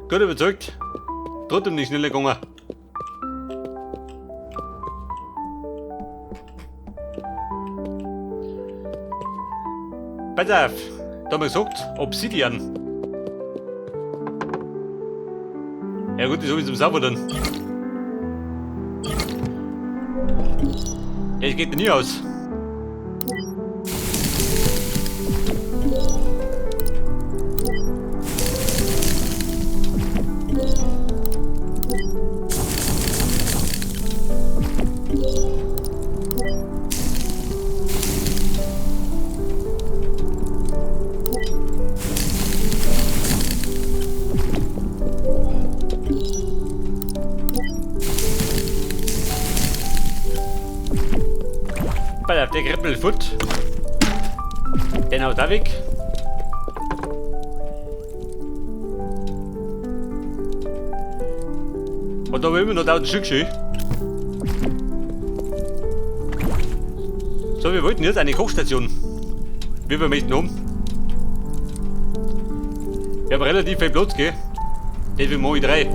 Gut überzeugt. Trotzdem nicht schneller gegangen. Pass auf, da haben wir gesagt, Obsidian. Ja gut, das habe ich zum Sauber dann. Ja, es geht mir nie aus. Pass auf, der Kribbel Foot. Den haut auch weg. Und da haben wir immer noch 1000 Stück schön. So, wir wollten jetzt eine Kochstation. Wie wir möchten haben. Wir haben relativ viel Platz, gell? Deswegen mache ich 3.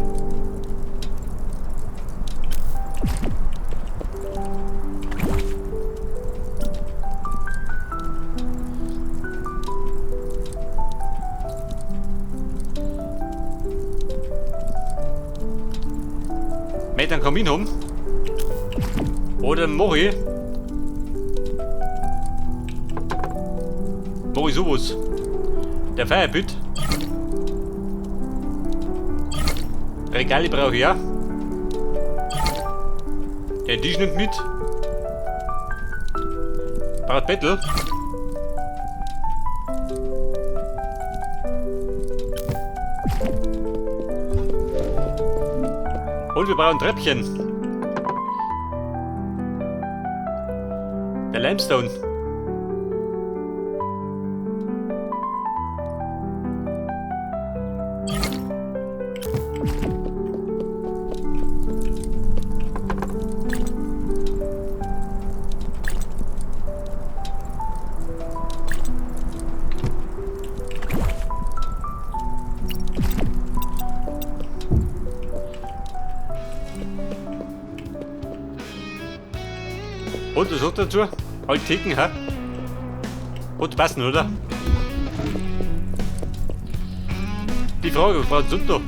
Möchte einen Kamin haben. Oder mach ich. Mach ich sowas. Der Feierpütt. Regale brauche ich auch. Der Tisch nimmt mit. Braucht Bettel. Und wir brauchen Treppchen. Der Limestone. Und was sagt dazu? Halt Ticken, hä? Und passen, oder? Die Frage, was braucht sonst noch?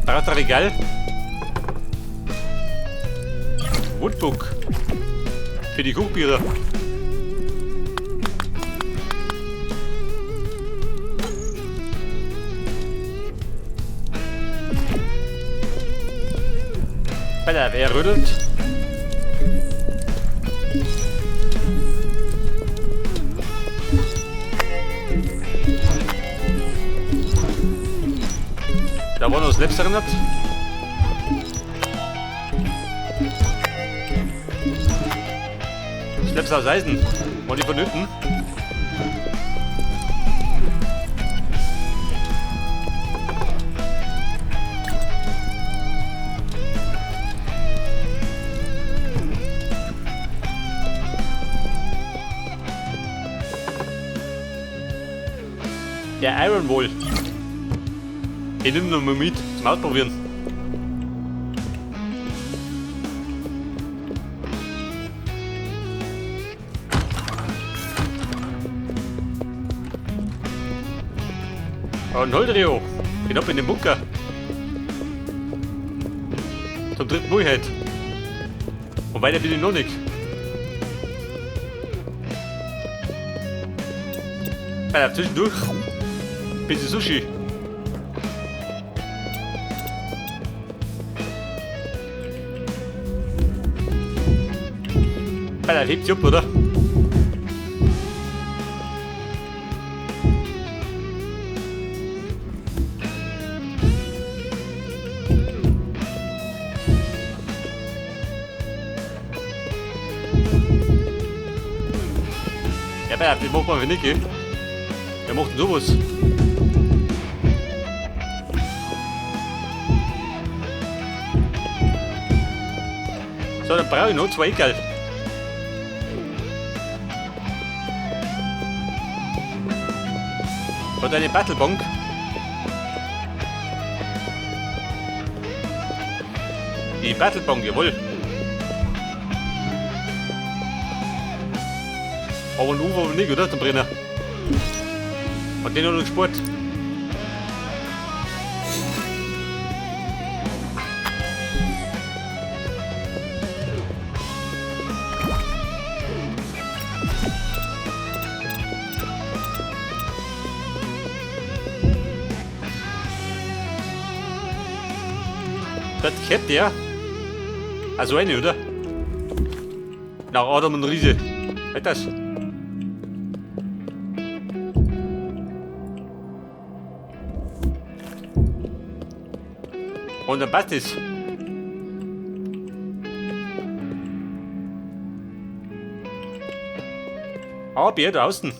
Braucht ein Regal? Woodbook. Für die Kochbiere. Alter, wer rüttelt? Da war noch das Letzte erinnert. Schlepp's aus Eisen. Wollen die von hinten? Der Iron Wall. Ich nehme noch mal mit zum Ausprobieren. Und hol dir Geht ab in den Bunker. Zum dritten Mal heute. Und weiter bin ich noch nicht. Alter, zwischendurch. Bisschen Sushi. Alter, hebt sich ab, oder? Ja, aber das macht man für nicht, gell? Wer macht denn sowas? So, dann brauche ich noch zwei Eckerl. Hat eine Battlebonk. Die Battlebonk, jawohl. Aber ein Uwe nicht, oder? Zum Brenner. Hat den noch gespart. Das kennt der. Also eine, oder? Nach Adam und Riese. Halt das. Und dann passt es. Ah, Bär draußen.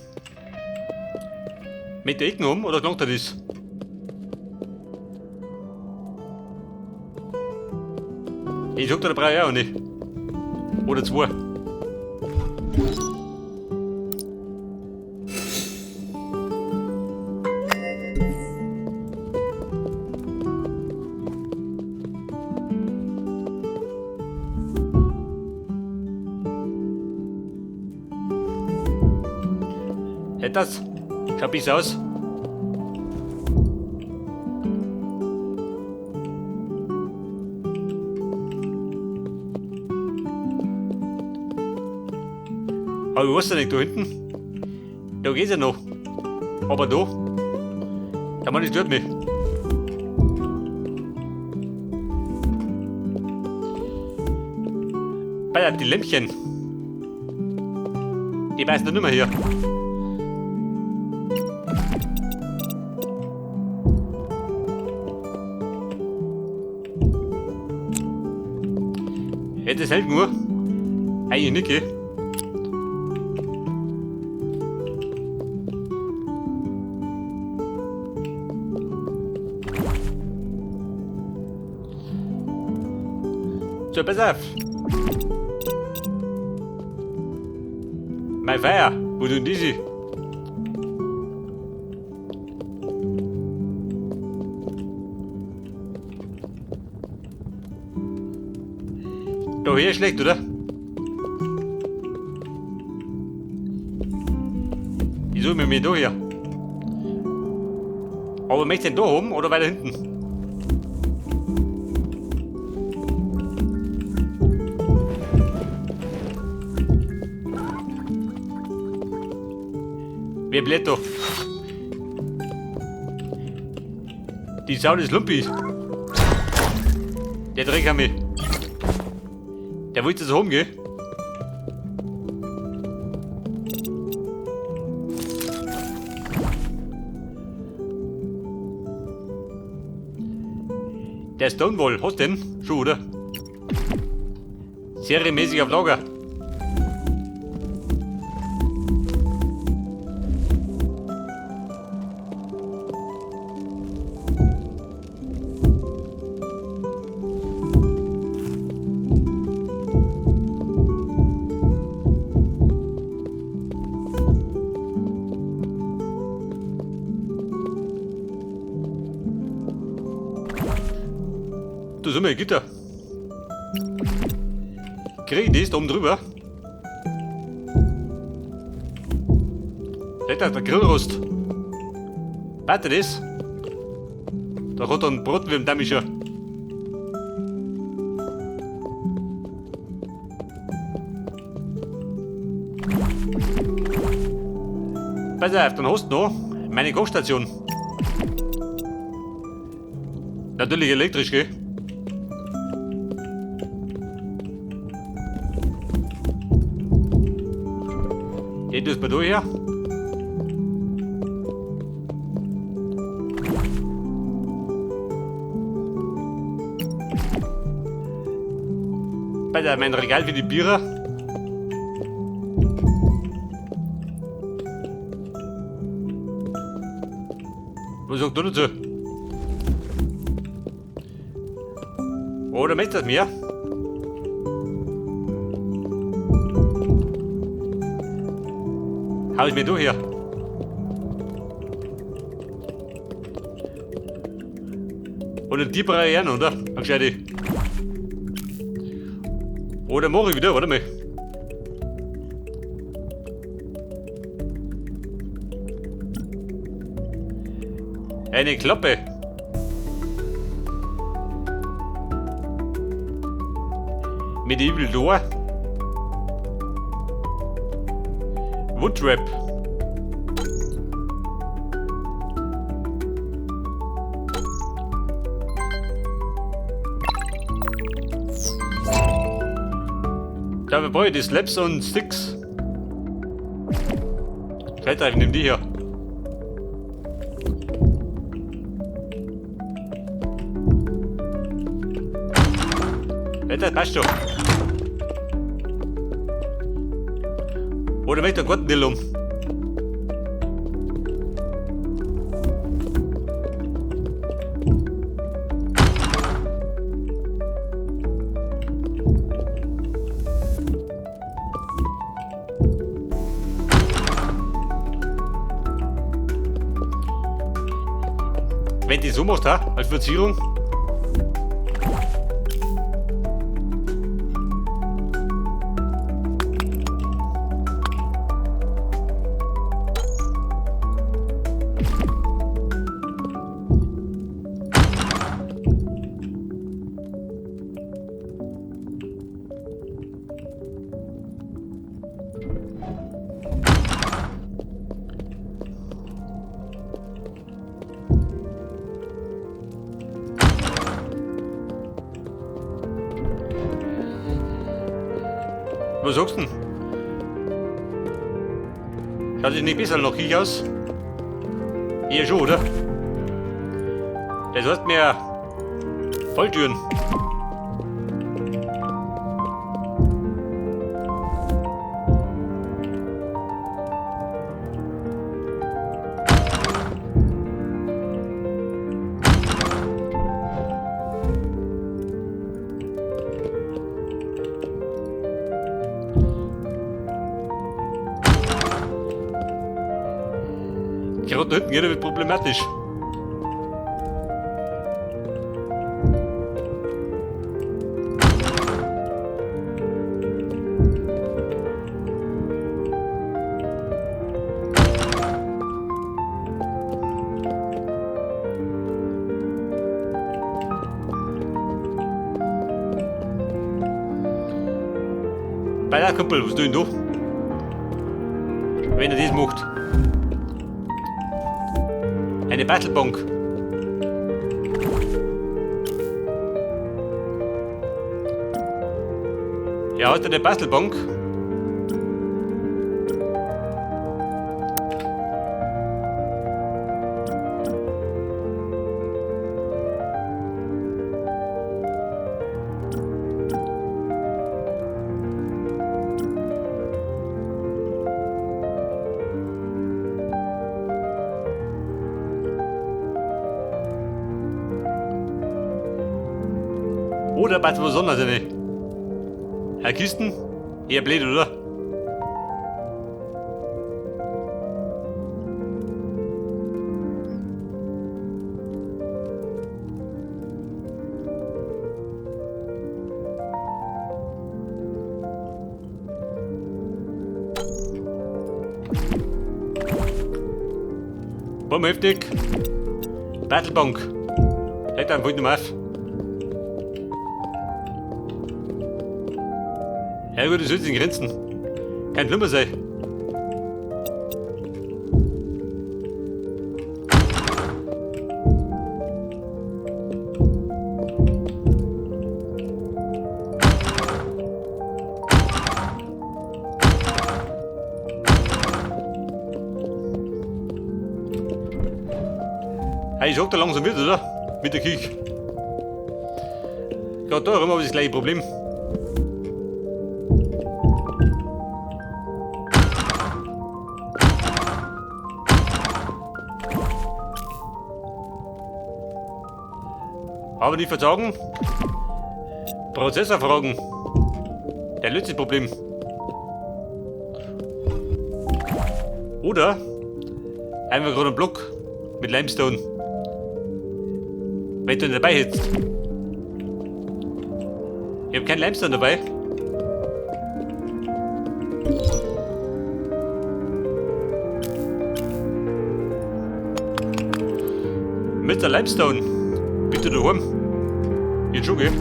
Mit der Ecken um oder knockt er das? Ich sag da, da brauche ich auch nicht. Oder zwei. Hätt das? Schaut bis aus. Aber ich weiß ja nicht, da hinten, da geht's ja noch. Aber da, der Mann stört mich. Bei die Lämpchen. Die beißen doch nicht mehr hier. Hätte es halt nur. Eigentlich nicht, gell? So, pass auf. Mein Feier, wo tun die sich? Da hier ist schlecht, oder? Ich suche mir da hier. Aber möchte ich denn da oben oder weiter hinten? Wer bläht da? Die Sau des Lumpis. Der Dreck hat mich. Der wollte so oben, gell? Der Stonewall, hast du den? Schon, oder? Serienmäßig auf Lager. Da sind wir, Gitter. Krieg ich das da oben drüber? Lecker, der Grillrost. Warte das? Da hat er einen Brot wie im Damischer. Pass auf, dann hast du noch meine Kochstation. Natürlich elektrisch, gell? Geht das bei dir her? Bei der, mein Regal für die Bierer. Was sagt du dazu? Oder möchtest du das mehr? Hau ich mir du hier. Oder die brauche ich auch noch, oder? Eine gescheite. Oder mache ich wieder, warte mal. Eine Klappe. Medieval Door. Woodtrap. Da brauche ich die Slaps und Sticks. Vielleicht ich nehme die hier. Ja, das passt schon. Oder möchte einen Gartendill um? Wenn die so macht, ha? Als Verzierung. Was sagst du denn? Schaut sich nicht besser nach ich aus? Eher schon, oder? Das heißt mehr Falltüren. Gerade da hinten geht wird problematisch. Bei der Kumpel, was tun du? Wenn er das macht. Eine Battlebank. Ja, hast du eine Bastelbank? Oder bei besonders eine. Herr Kisten? Eher blöd, oder? Bumm, heftig. Battlebank. Hätte einen wollte auf. Ja gut, das ist in Grenzen. Kein schlimmer sein. Hey, ich hock da langsam mit, oder? Mit der Küche. Gerade da immer das gleiche Problem. Aber nicht verzagen. Prozessor fragen. Der löst das Problem. Oder einfach gerade einen Block mit Limestone. Wenn du ihn dabei hättest. Ich hab kein Limestone dabei. Mit der Limestone. Bitte daheim. Jetzt schon, gell?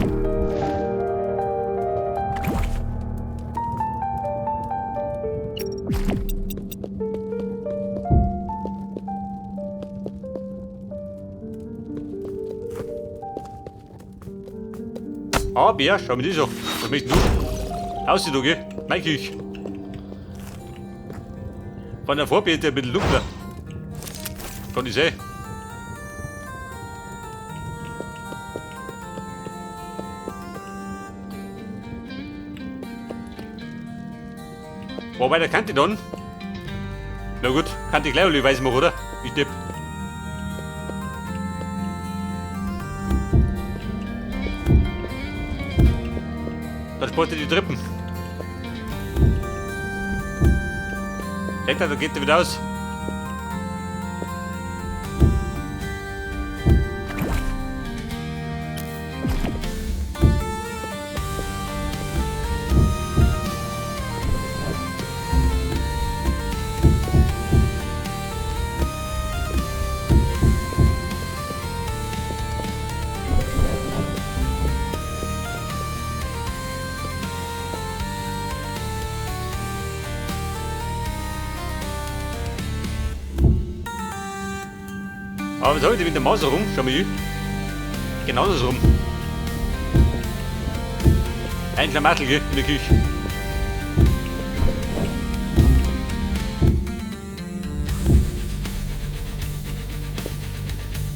Aber, schau mir das an. Was möchtest du? Aussieht, okay? Mein Küche. Von der Farbe her ein bisschen dunkler. Kann ich sehen. Wobei, der kannte dann. Na gut, kannte ich gleich alle weiß machen, oder? Ich tipp. Dann spart er die Treppen. Denkt er, da geht er wieder aus. Aber was habe ich denn mit der Maus rum? Schau mal hier. Genau das rum. Ein Klamattel, gell, in der Küche.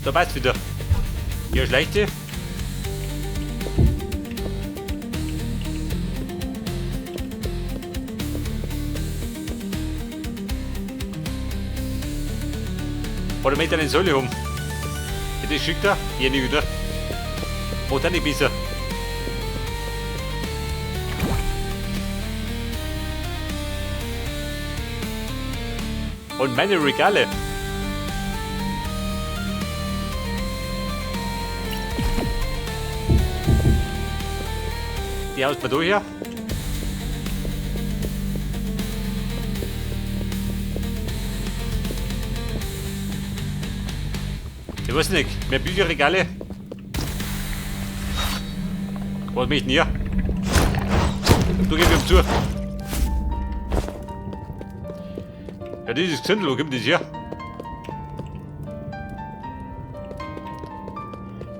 Da passt wieder. Hier schleicht sie. Oder mit einer Säule um. Das schickt er, hier nicht wieder. Macht auch nicht besser. Und meine Regale. Die haust mir da her. Ich weiß nicht, mehr Bücherregale. Was möchte ich denn hier? Du gib ihm zu. Ja, dieses Zündel, wo kommt das her?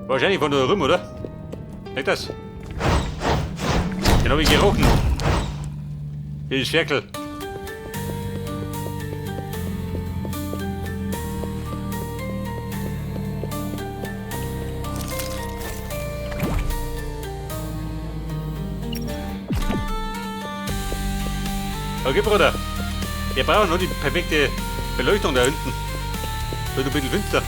Wahrscheinlich von da rum, oder? Nicht das? Den hab ich gerochen. Dieses Ferkel. Okay, Bruder. Wir brauchen nur die perfekte Beleuchtung da hinten. Wird ein bisschen finster.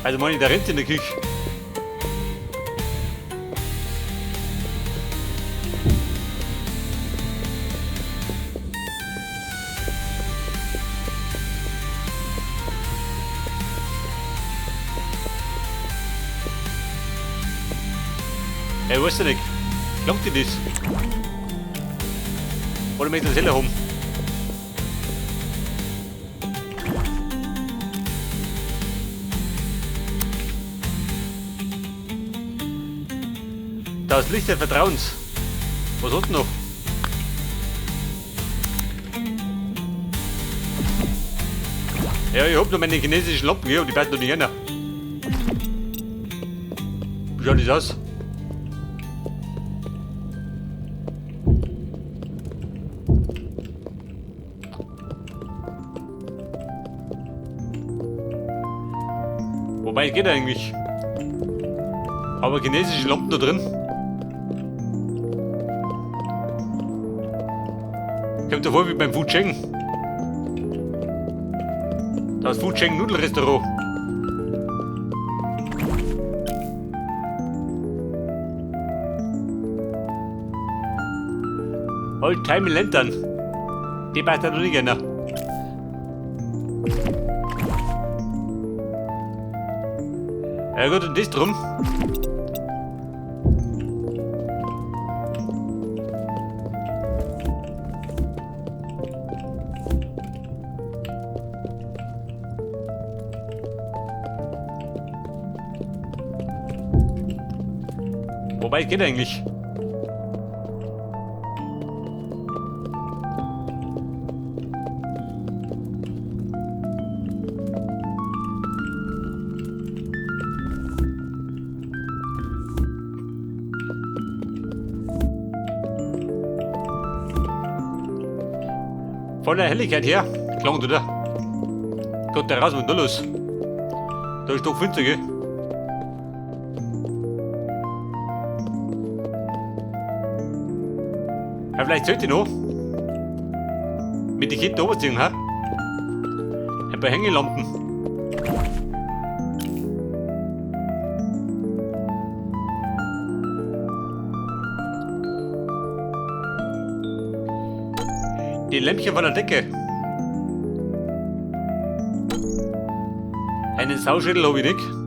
Also meine ich, da rennt in der Küche. Ey, weißt du nicht? Langt dir das? Oder möchtest du das heller haben? Das Licht des Vertrauens. Was hat denn noch? Ja, ich hab noch meine chinesischen Lampen hier, aber die passen noch nicht rein. Wie schaut das aus? Wobei, geht eigentlich. Aber chinesische Lampen da drin. Kommt davor wie beim Fu Cheng. Das Fu Cheng Nudelrestaurant. Old Time Lantern. Die passt da noch nicht gerne. Ja gut, und das drum. Wobei, geht eigentlich. Von der Helligkeit her, klang oder? Gott, der raus, was ist da los? Da ist doch finster, gell? Ja, vielleicht sollte ich noch mit den Ketten runterziehen, ha? Ein paar Hängelampen. Die Lämpchen von der Decke. Einen Sauschädel hab ich nicht.